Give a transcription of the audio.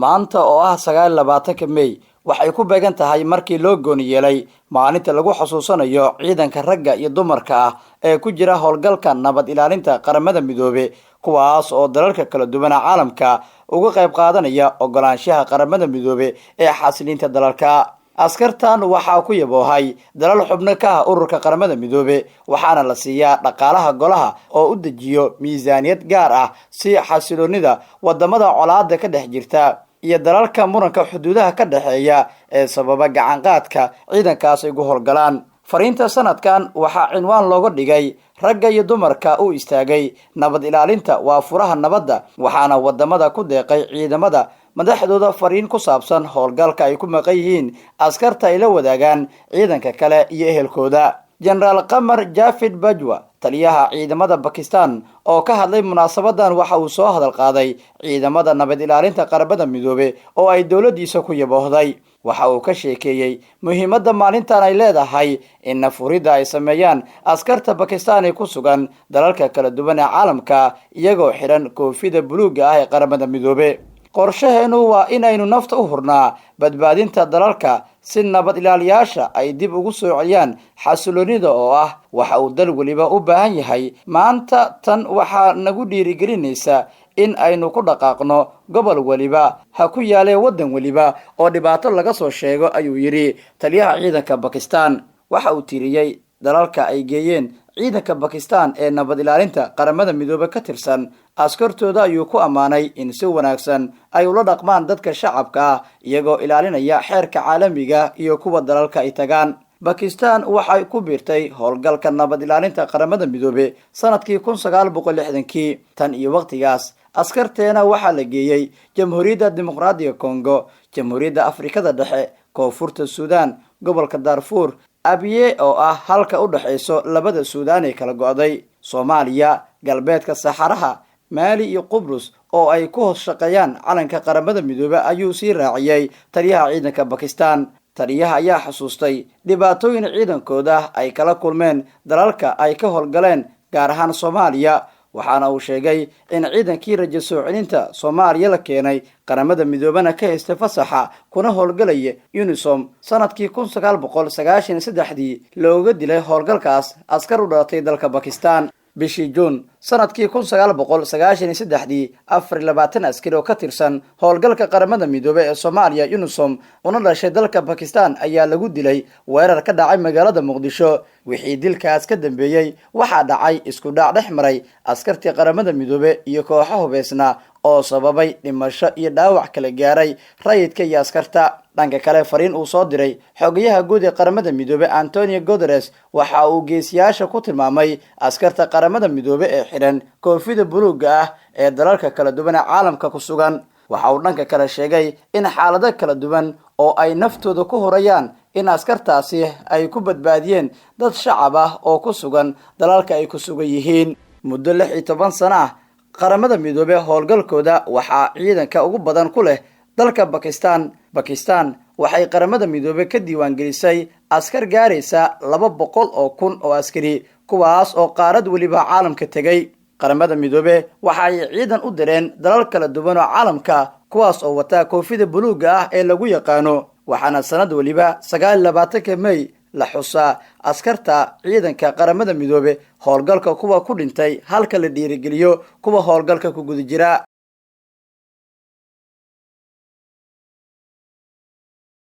Maanta oo ah 29-ka Mey waxay ku beegan tahay markii loo gooni yeelay maalinta lagu xusuusanayo ciidanka ragga iyo dumarka ah ee ku jira howlgalka nabad ilaalinta Qaramada Midoobe, kuwaas oo dalalka kala duwana caalamka uga qayb qaadanaya ogolaanshaha Qaramada Midoobe ee xasiliinta dalalka. Askartan waxaa ku yaboohay dalal xubno ka ah ururka Qaramada Midoobe, waxaana la siiyaa dhaqaalaha golaha oo u dejiyo miisaaniyad gaar ah si xasiloonida wadamada colaada ka dhex jirta iyo dalalka muranka xuduudaha ka dhexeeya ee sababa gacanqaadka ciidankaas ay ugu howlgalaan. Fariinta sanadkan waxaa cinwaan looga dhigay "Ragga iyo dumarka u istaagay nabad ilaalinta waa furaha nabadda", waxaana wadamada ku deeqay ciidamada madaxdooda fariin ku saabsan howlgalka ay ku maqan yihiin askarta ay la wadaagaan ciidanka kale iyo ehelkooda. Jenaraal Qamar Jafid Bajwa, taliyaha ciidamada Bakistan oo ka hadlay munaasabadan, waxa uu soo hadal qaaday ciidamada nabad ilaalinta Qaramada Midoobe oo ay dowladdiisa ku yaboohday. Waxa uu ka sheekeeyey muhiimadda maalintan ay leedahay in nafuridda ay sameeyaan askarta Bakistan ee ku sugan dalalka kala duwan ee caalamka, iyagoo xidhan koofida buluugga ah ee Qaramada Midoobe. "Qorshaheenu waa inaynu nafta u hurnaa badbaadinta dalalka si nabad ilaaliyaasha ay dib ugu soo celiyaan xasiloonida, oo ah waxa uu dal weliba u baahan yahay maanta. Tan waxaa nagu dhiirigelinaysa in aynu ku dhaqaaqno gobol weliba ha ku yaalee waddan weliba oo dhibaato laga soo sheego," ayuu yidhi taliyaha ciidanka Bakistan. Waxa uu tiriyey dalalka ay geeyeen ciidanka Bakistan ee nabad ilaalinta Qaramada Midoobe ka tirsan. Askartooda ayuu ku ammaanay in si wanaagsan ay ula dhaqmaan dadka shacabka ah, iyagoo ilaalinaya xeerka caalamiga iyo kuwa dalalka ay tagaan. Bakistan waxay ku biirtay howlgalka nabad ilaalinta Qaramada Midoobe sanadkii 1960-kii. Tan iyo waqtigaas askarteena waxaa la geeyey Jamhuuriyadda Dimuqraadiga Congo, Jamhuuriyadda Afrikada Dhexe, Koonfurta Suudaan, gobolka Darfuur, Abiye oo ah halka u dhexayso labada Suudaan ee kala go'day, Soomaaliya, Galbeedka Saxaraha, Maali iyo Qubrus oo ay ku hoos shaqeeyaan calanka Qaramada Midoobe, ayuu sii raaciyey taliyaha ciidanka Bakistan. Taliyaha ayaa xusuustay dhibaatooyin ciidankooda ay kala kulmeen dalalka ay ka howlgaleen, gaar ahaan Soomaaliya, waxaana uu sheegay in ciidankii rajo soo celinta Soomaaliya la keenay, Qaramada Midoobana ka haystay fasaxa kuna howlgalaya UNISOM, sanadkii 1993-dii looga dilay howlgalkaas askar u dhalatay dalka Bakistan. Bishii Juun sanadkii 1993-dii, 24 askari oo ka tirsan howlgalka Qaramada Midoobe ee Soomaaliya UNISOM una dhashay dalka Bakistan ayaa lagu dilay weerar ka dhacay magaalada Muqdisho. Wixii dilkaas ka dambeeyey waxaa dhacay isku dhac dhex maray askartii Qaramada Midoobe iyo kooxo hubeysna oo sababay dhimasho iyo dhaawac kala gaaray rayidka iyo askarta. Dhanka kale, fariin uu soo diray xogayaha guud ee Qaramada Midoobe Antonio Guterres waxa uu geesiyaasha ku tilmaamay askarta Qaramada Midoobe ee xidhan koofida buluugga ah ee dalalka kala duwan ee caalamka ku sugan. Waxa uu dhanka kale sheegay in xaalado kala duwan oo ay naftooda ku hurayaan in askartaasi ay ku badbaadiyeen dad shacab ah oo ku sugan dalalka ay ku sugan yihiin. Muddo 16 sano ah Qaramada Midoobe howlgalkooda waxaa ciidanka ugu badan ku leh dalka Bakistan. Bakistan waxay Qaramada Midoobe ka diiwaangelisay askar gaaraysa 200,000 oo askari, kuwaas oo qaarad weliba caalamka tegay. Qaramada Midoobe waxa ay ciidan u direen dalal kala duwan oo caalamka, kuwaas oo wataa koofida buluugga ah ee lagu yaqaano, waxaana sanad weliba 29-ka Mey la xusaa askarta ciidanka Qaramada Midoobe howlgalka kuwa ku dhintay, halka la dhiirigeliyo kuwa howlgalka ku guda jira.